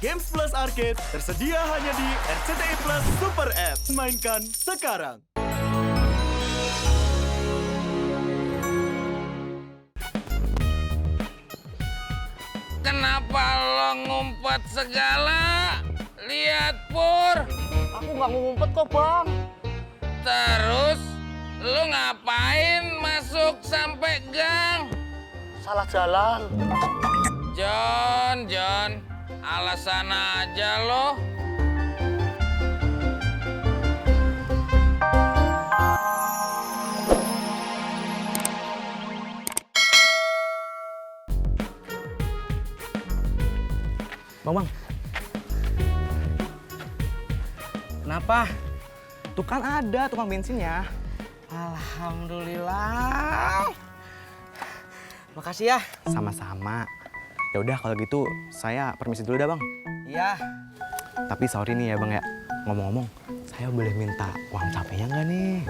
Games Plus Arcade tersedia hanya di RCTI Plus Super App. Mainkan sekarang. Kenapa lo ngumpet segala? Lihat Pur. Aku nggak ngumpet kok, Bang. Terus lo ngapain masuk sampai gang? Salah jalan. John, alasan aja lo. Bang. Kenapa? Tuh kan ada tukang bensinnya. Alhamdulillah. Makasih ya. Sama-sama. Ya udah kalau gitu saya permisi dulu dah, Bang. Iya. Tapi sorry nih ya, Bang ya. Ngomong-ngomong, saya boleh minta uang capeknya nggak nih?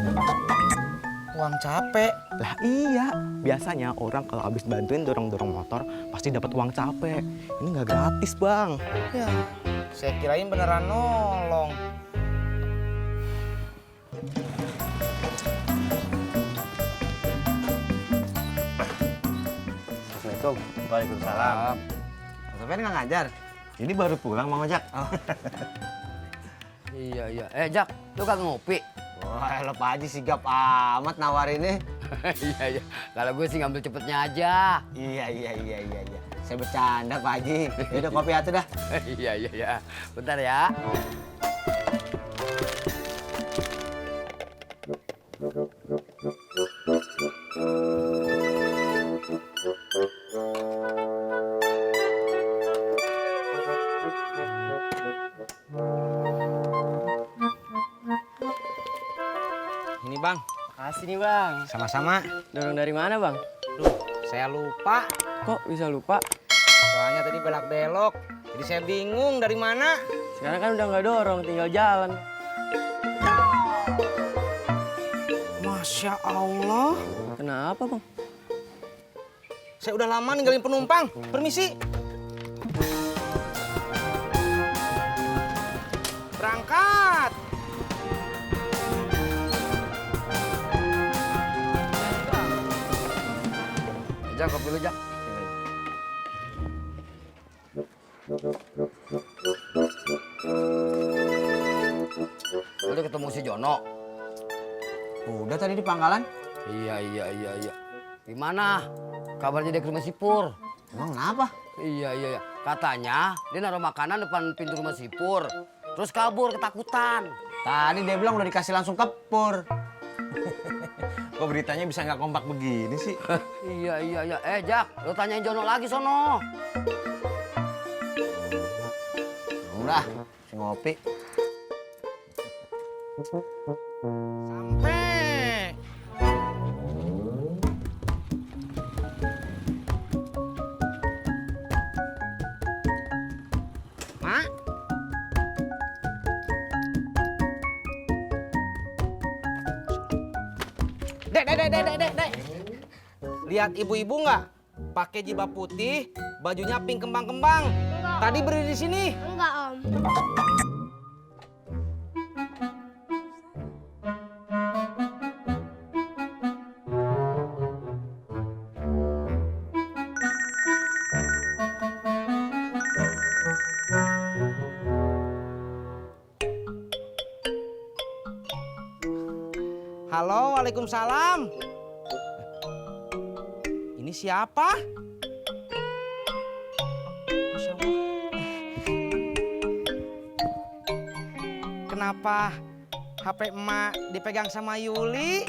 Uang capek? Lah iya, biasanya orang kalau habis bantuin dorong-dorong motor pasti dapat uang capek. Ini nggak gratis, Bang. Ya, saya kirain beneran nolong. Assalamualaikum. Waalaikumsalam. Mas Sofian nggak ngajar? Ini baru pulang Mang Ojak. Oh. Iya. Jak, lu kagak ngopi? Wah, lo Pak Haji sigap amat nawarinnya. Iya. Kalau gue sih ngambil cepetnya aja. Iya. Saya bercanda Pak Haji. Udah kopi atuh dah. Iya. Bentar ya. Ini Bang. Makasih nih bang. Sama-sama. Dorong dari mana bang? Duh, saya lupa. Kok bisa lupa? Soalnya tadi belak-belok. Jadi saya bingung dari mana. Sekarang kan udah nggak dorong, tinggal jalan. Masya Allah. Kenapa bang? Saya udah lama ninggalin penumpang. Permisi. Berangkat. Jak, kopi lu Jak. Udah ketemu si Jono? Udah tadi di pangkalan. Iya. Gimana? Kabarnya dia ke rumah si Pur? Emang kenapa? Iya. Katanya dia naruh makanan depan pintu rumah si Pur. Terus kabur ketakutan. Tadi dia bilang udah dikasih langsung ke Pur. Kok beritanya bisa nggak kompak begini sih? Iya. Jak, lu tanyain Jono lagi sono. Udah, si ngopi. Sampai. Mak. Dek. Lihat ibu-ibu nggak? Pakai jilbab putih, bajunya pink kembang-kembang. Tadi berdiri di sini. Enggak, Om. Halo, waalaikumsalam. Ini siapa? Masya Allah. Kenapa HP emak dipegang sama Yuli?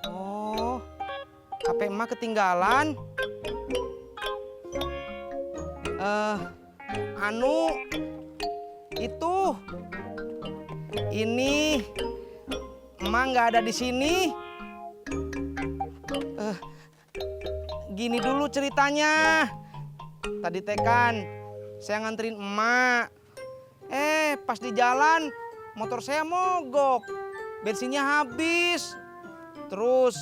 Oh, HP emak ketinggalan. Itu. Ini emak nggak ada di sini. Gini dulu ceritanya. Tadi tekan saya nganterin emak. Pas di jalan motor saya mogok. Bensinnya habis. Terus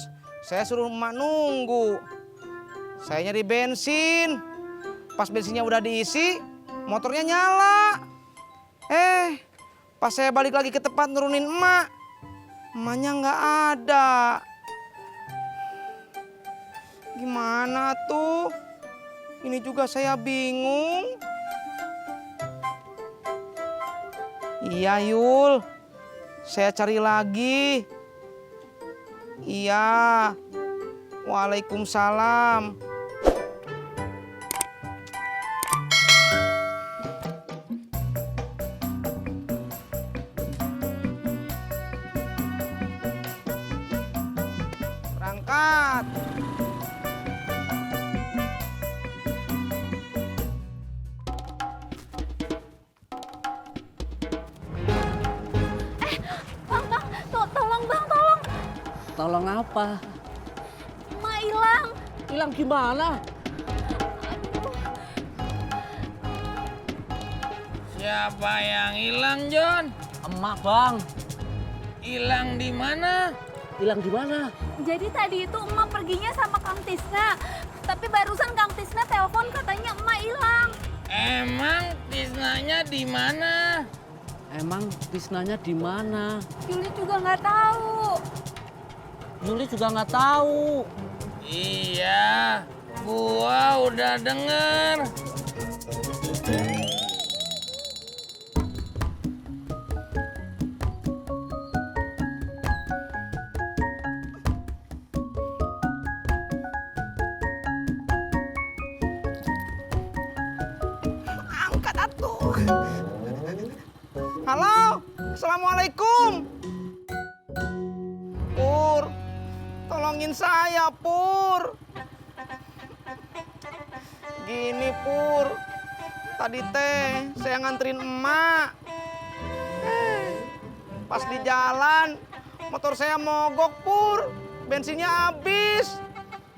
saya suruh emak nunggu. Saya nyari bensin. Pas bensinnya udah diisi, motornya nyala. Pas saya balik lagi ke tempat nurunin emak, emaknya nggak ada. Gimana tuh? Ini juga saya bingung. Iya Yul, saya cari lagi. Iya, waalaikumsalam. Berangkat. Tolong bang, tolong. Tolong apa? Emak hilang. Hilang gimana? Siapa yang hilang, John? Emak, Bang. Hilang di mana? Hilang di mana? Jadi tadi itu emak perginya sama Kang Tisna. Tapi barusan Kang Tisna telepon katanya emak hilang. Emang Tisnanya di mana? Emang Tisnanya di mana? Yuli juga nggak tahu. Yuli juga nggak tahu. Iya, gua udah denger. Angkat atuh. Halo, assalamualaikum. Pur, tolongin saya Pur. Gini Pur, tadi teh saya nganterin emak. Pas di jalan, motor saya mogok Pur, bensinnya habis.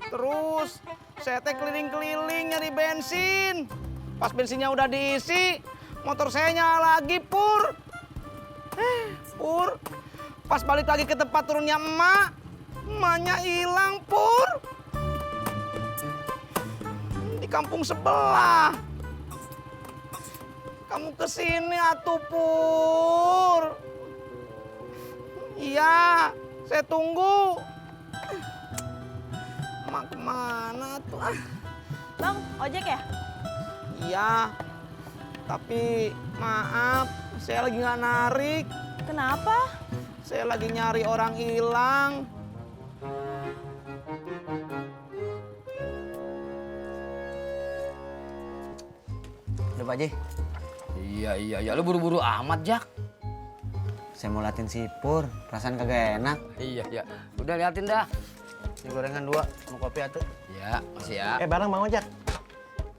Terus saya teh keliling-keliling nyari bensin. Pas bensinnya udah diisi, motor saya nyala lagi Pur. Pur, pas balik lagi ke tempat turunnya emaknya hilang Pur. Di kampung sebelah. Kamu kesini atuh Pur. Iya, saya tunggu. Emak kemana tuh? Bang, ojek ya? Iya, tapi maaf, saya lagi nggak narik. Kenapa? Saya lagi nyari orang hilang. Udah Pak Haji, Iya. Lu buru-buru amat, Jak. saya mau latihan sipur, perasaan kagak enak. Iya. Udah liatin dah. Ini gorengan 2, mau kopi atuh. Ya, masih ya. Barang Bang Ojak.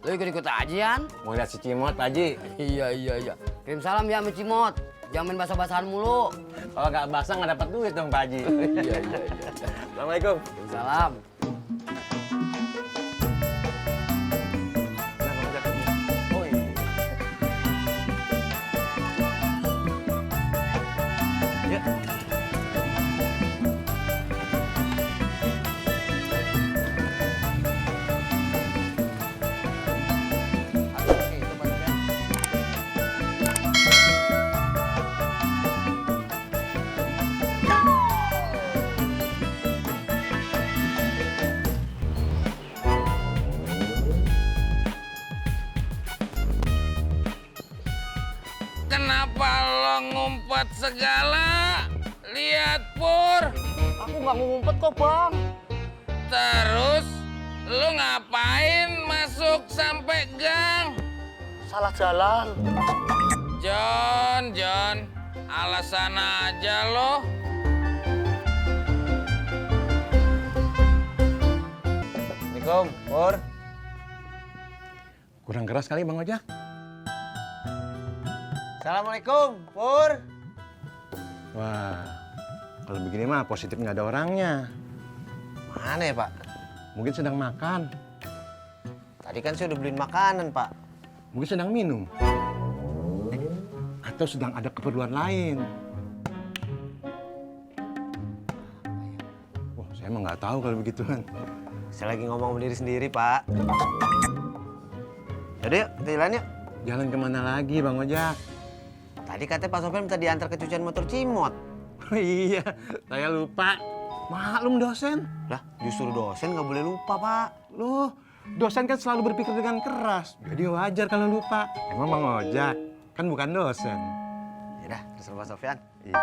Lu ikut-ikut aja, Yan. Mau lihat si Cimot, Pak Haji. Iya. Kirim salam ya sama Cimot. Jangan main basah-basahan mulu. Kalau nggak basah nggak dapat duit dong, Pak Haji. Iya. Assalamualaikum. Kirim salam. Oh iya. Ya. Kenapa lo ngumpet segala? Lihat Pur. Aku nggak ngumpet kok, Bang. Terus lo ngapain masuk sampai gang? Salah jalan. John, alasan aja lo. Assalamualaikum, Pur. Kurang keras kali Bang Ojak. Assalamualaikum, Pur. Wah, kalau begini mah positif nggak ada orangnya. Mana ya, Pak? Mungkin sedang makan. Tadi kan saya udah beliin makanan, Pak. Mungkin sedang minum. Atau sedang ada keperluan lain. Wah, saya emang nggak tahu kalau begituan. Saya lagi ngomong berdiri sendiri, Pak. Udah yuk, kita jalan yuk. Jalan kemana lagi Bang Ojak? Tadi katanya Pak Sofyan minta diantar ke cucian motor Cimot. Iya, saya lupa. Maklum dosen. Lah, justru dosen nggak boleh lupa, Pak. Loh, dosen kan selalu berpikir dengan keras. Jadi wajar kalau lupa. Emang Bang Ojak kan bukan dosen. Yaudah, terserah Pak Sofyan. Iya.